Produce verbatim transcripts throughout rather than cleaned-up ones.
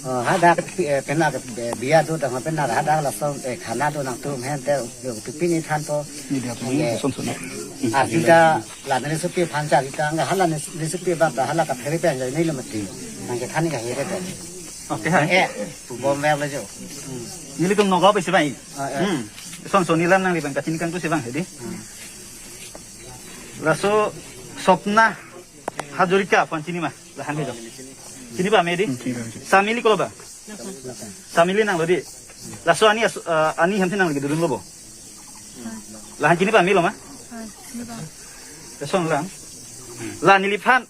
Oh, hadak, eh, pena ke, eh, biya do, tang pena hadak lason, eh, khana do nangtum hen te, eh, pipini thanpo. Ni dia pun, eh, son son. Asita la neli supi phancha kita, nggak hala neli supi bang, hala ka phere pen jadi neli mati. Nangkethan ni ka here pen. Oke, ha. Eh, bom ver le jo. Nelitum Nagaon pesi bai. Ah, eh. Hmm. Son son nilam nangli bang kachini kangtu si bang hedi. Hmm. Laso Sopna Hazarika aphan chini ma? Lahan hejo. Chini pame di? Hmm, chini pame. Samili kolo ba? Samili nanglo di. Laso ani asu-, eh, ani hamsi nangli kedurun lo bo. Lahan chini pame lo ma? Lason lang. La neliphan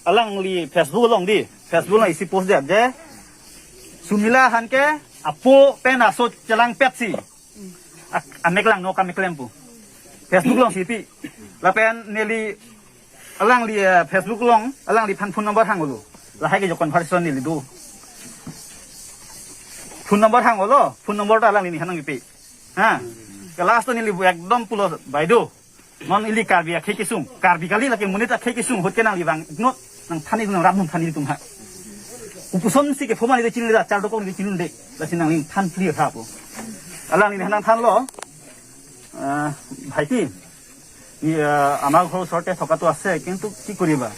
alangli Facebook along di. Facebook along isi post dia je. Sumila han ke apo pen aso chelangpet si. Ak-, amek lang no kamek lempo. Facebook along si pi. Lapen neli alangli, eh, Facebook along, alangliphan phone number hanglo. Lahai ke jo conversation neli do. Phone number hanglo, phone number ta alangli neli han nangpi. Ha. Ke last neli ekdom pulo bai do. Non ili Karbi akhei kesung. Karbi kali lake monit akhei kesung. Ahut ke nangli bang no nangthan nang rat nangthan nelitum ha. Kopuson si ke phoma neli chini ra char dokok neli chini de. Lasi nangli than clear ha po. Alangli neli han nangthanlo. আহ, ভাইটি, ই, আহ, আমাৰ ঘৰৰ ওচৰতে থকাটো আছে, কিন্তু কি কৰিবা?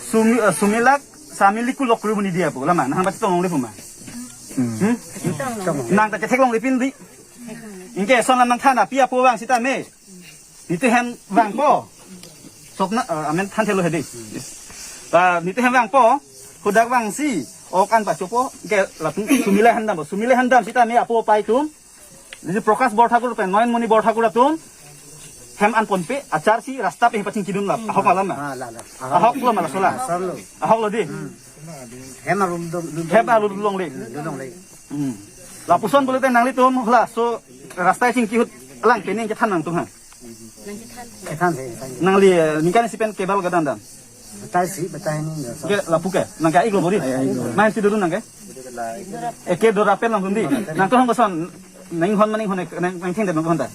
সুমি-, আহ, সুমিলাক চামিলিকো লগ কৰিব নিদিয়ে আকৌ, ওলামা, নাহান বাচি তলং লেপু মা। Hmm. Hmm? Nang ta kethek long lepin di. Ingke eson nangthan api apo bang sita me. Nelitum hem bang po. Sopna, ah, amen than thelo hedi. Ta nelitum hem bang po. Hudak bang si. Ok an pachopo. Ke latum Sumila handam po. Sumila handam sita me apo pai tum. Jadi Prakash Borthakur pen Noyonmoni Borthakur atum hem an ponpe achar si rasta pe pachingkidun lap. Ahok alam na. Ah, la, la. Ahok lo mala sola. Asal lo. Ahok lo di. Hmm. Hem arum dum, dum, hem dum. Arum dum longle. Dum longle. Hmm. Lapuson pulote nanglitum laso rasta chingki ahut alang pening kethan nangtum ha. Kethan se, kethan se. Nangli, eh, ningkan si pen kebal gadan dan. Batai si, batai ni, ya, so. Ke lapu ke, nang ke aik lo bori. Ai, aik lo. Main si dulu nang ke. Eke dora pen lang sundi. Nangtum hong koson, nang hon maning hon, nang, nang thing de nang hon ta.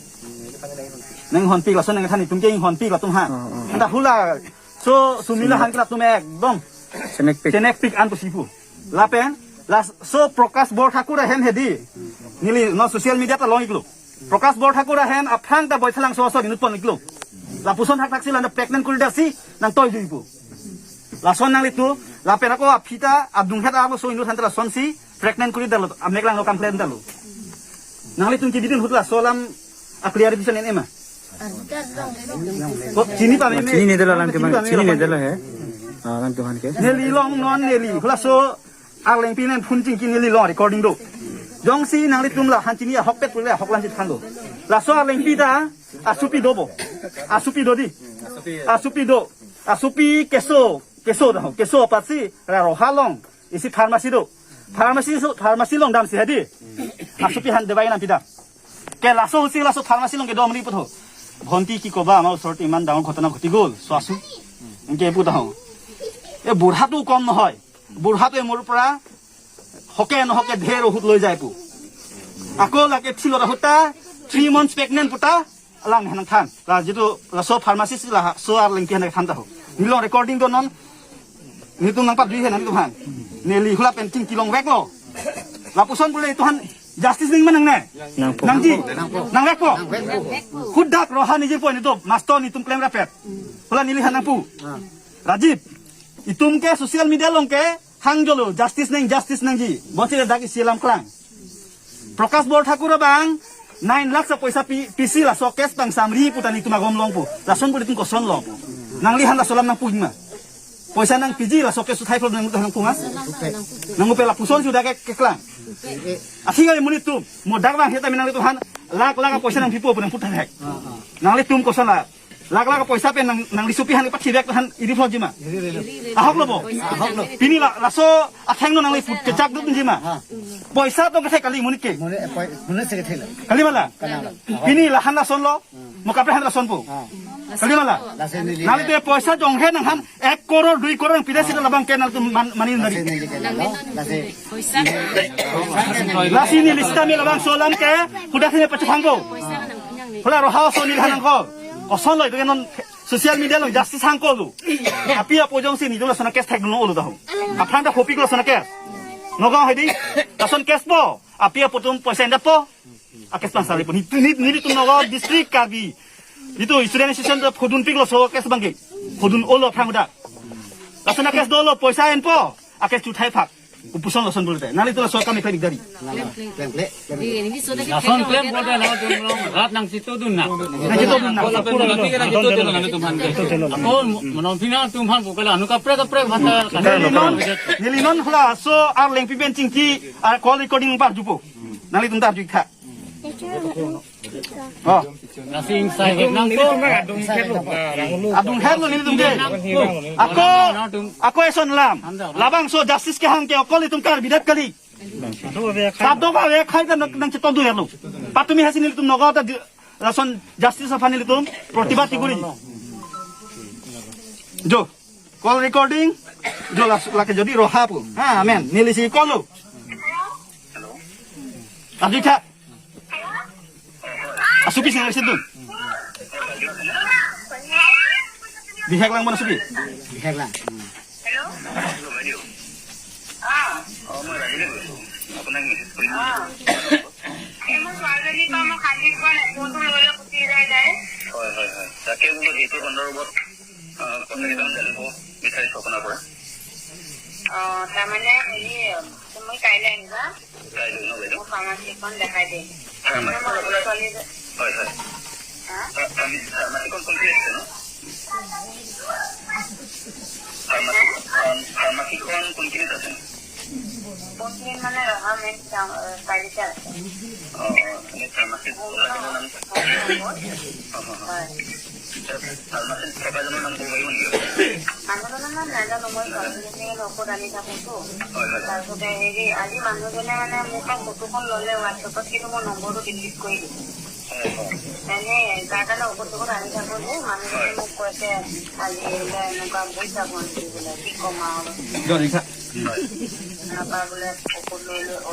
Nang hon pik lason nang thani tum ke hon pik latum ha. Oh, oh. Anta hula, so Sumila han ke latum ekdom. Chenek pik. Chenek pik an pusi pu. Lapen, laso Prakash Borthakur ahem hedi. Neli, no social media ta long iklo. Prakash Borthakur ahem aphrang ta Boithalangso aso inut pon iklo. Lapuson thakthak si landa pregnant kuri dasi nangtoi juipo. Lason nanglitum, lapen ako aphi ta adung het abo so inut han ta lason si pregnant kuri dalo, amek lang lo kam klen dalo. Nanglitum kibidin ahut laso alam a clarification en ema. Ko chini pame me. Chini ne dala lang ke bang, chini ne dala he. Ah, lang tuhan ke. Neli long non neli. Hulaso arlengpi nen phone chingki neli long recording do. Jongsi nanglitum la han chini ahokpet pule ahok lang si than do. Laso arlengpi ta asupi do bo. Asupi do di. Asupi do. Asupi keso, keso do. Keso apotsi ra roha along. Isi pharmacy do. Pharmacy so, pharmacy along damsi hedi. Asupi han dawai nangpidam. Ke laso husi laso pharmacy along ke dom ri putho. ভণ্টি কি ক'বা, আমাৰ ওচৰত ইমান ডাঙৰ ঘটনা ঘটি গ'ল, চোৱাচোন। এনেকে এইবোৰ ডাঙৰ। এই বুঢ়াটো কম নহয়। বুঢ়াটোৱে মোৰ পৰা হকে নহকে ধেৰ ঔষধ লৈ যায় পু। আকৌ লাগে থিলত আহোঁতা, three months pregnant puta, alang nang than. La jitu laso pharmacist la so arlengpi han than ta ho. Neli long recording do non. Nelitum nangpatdui he nelitum han. Neli hula pen chingki longvek lo. Lapuson pule itum han justice nangji ma nangne? Nangpo. Nangji. Nangvekpo. Hudak roha niji po nelitum. Master nelitum klem rapet. Hula neli han nangpu. Rajiv. Itum ke social media along ke hang jolo justice nang, justice nangji. Bonsi dak isi alam klang. Prakash Borthakur abang nine lakh sa poisa pi, pisi laso case bang samri puta nelitum agom longpo. Lason pu nelitum koson longpo. Nangli han laso alam nangpu ma. Poisa nangpiji laso case uthai phlot nang, nangpu ma. Nangpu pe lapuson sudah ke, keklang. Athing kali monit atum. Mo dak bang heta minang nelitum han. Lakh lakh poisa nangpipo pu nangpu thek. Nanglitum koson la. Lakh lakh poisa pen nang, nangli supi han pathi bek han iri phlotji ma. Ahok lo bo. Ahok lo. Pini la, laso atheng no nangli put kechak dukji ma. Poisa to kethek kali monit ke. Monit, eh, poi-, monit se kethek lo. Kali ma la. Kali ma la. Pini la han lason lo. Mo kaprek han lason po. Kali ma la. Lasi neli. Nangli te poisa jonghe nang han ek koror, dui koror nangpi det sita labang ke nangtum man-, mani nari. Lasi neli ke lo. Lasi. Lasi neli sita me labangso alam ke. Hudak hini pachethang bo. Hula roha aso neli han nangkok. Koson lo itu ke non social media along justice hangko lo. Api apo jongsi nelitum lason a-case thekdun olo ta ho. Aphan ta hopik lason a-case. Nagaon hedi. Lason case po. Api apo atum poisa endetpo. A case pangsari pon. Neli, neli, nelitum Nagaon district Karbi. Itum student association atum phodun piklo laso case abangke. Phodun-olo aphrang dak. Lason a case dolo poisa enpo. A case chuthai phak. Kopuson lason pulote. Nanglitum laso akam eklem ik dari. Lason klem pulote nangtum rat nangchitodun nang. Nangchitodun nang. Ako mano pina tum han bukala anu kaprek kaprek bhata. Neli non, neli non hala laso Arlengpi pen chingki a call recording parjupo. Nanglitum ta arju ik tha. Oh. Nasi insai nang. Adung hetlo nelitum ke. Ako, ako eson lam. Labangso justice kehang ke okol itum Karbi adet kali. Sado ba we khai ta nang, nangchitodun hetlo. Patumi hasi nelitum Nagaon ta di-, lason justice aphan nelitum protibad ti kuri. Jo. Call recording. Jo las-, lake jodi roha pu. Ha, amen. Neli si call lo. Arju ik tha. Asopi si nangsidun. Bihek lang bon asopi. Bihek lang. Hello'. অ, মই ৰাজুৱে কৈছোঁ। আপোনাক মেছেজ কৰিম। অ। এই মোৰ ছোৱালীজনীৰ পৰা মই খালি পোৱা নাই, ফোনটো লৈ লৈ গুচি যায় যায়। হয়, হয়, হয়। তাকে বোলো সেইটো সন্দৰ্ভত, অ, কথা কেইটামান জানিব বিচাৰিছোঁ আপোনাৰ পৰা। অ, তাৰমানে হেৰি, তুমি কাইলৈ আহিবা। কাইলৈ ন বাইদেউ? মোৰ ফাৰ্মাচীখন দেখাই দিম। ফাৰ্মাচী মানে মোৰ আপোনাৰ ছোৱালী যে হয়, হয়। হা? ফা-, ফাৰ্মাচী, ফাৰ্মাচীখন কোনখিনিত আছে ন? ফাৰ্মাচী, ফাৰ্ম-, ফাৰ্মাচীখন কোনখিনিত আছে? কোনখিনিত মানে ৰহা মেইন টাউন, এ, চাৰিটা আছে। অ, অ, এনে ফাৰ্মাচীত থকাজনৰ নাম? হয়, হয়, হয়। হয়। ফাৰ্মাচীত থকাজনৰ নাম ক'ব পাৰিব নেকি? মানুহজনৰ নাম নাজানো, মই ছোৱালীজনীয়ে ঔষধ আনি থাকোঁতো। হয়, হয়। তাৰপিছতে হেৰি, আজি মানুহজনে মানে মোৰ পৰা ফটোখন ল'লে WhatsApp-ত, কিন্তু মোৰ নম্বৰটো ডিলিট কৰি দিলে। হয়, হয়। মানে যাৰ কাৰণে ঔষধ চৌষধ আনি থাকোঁ যে, মানুহজনে হয়। মোক কৈছে, "আজি বোলে এনেকুৱা বুজিছা ভণ্টি বোলে, কি ক'ম আৰু।" জয় লিখা। হয়। তাৰপৰা বোলে ঔষধ লৈ লৈ, অ,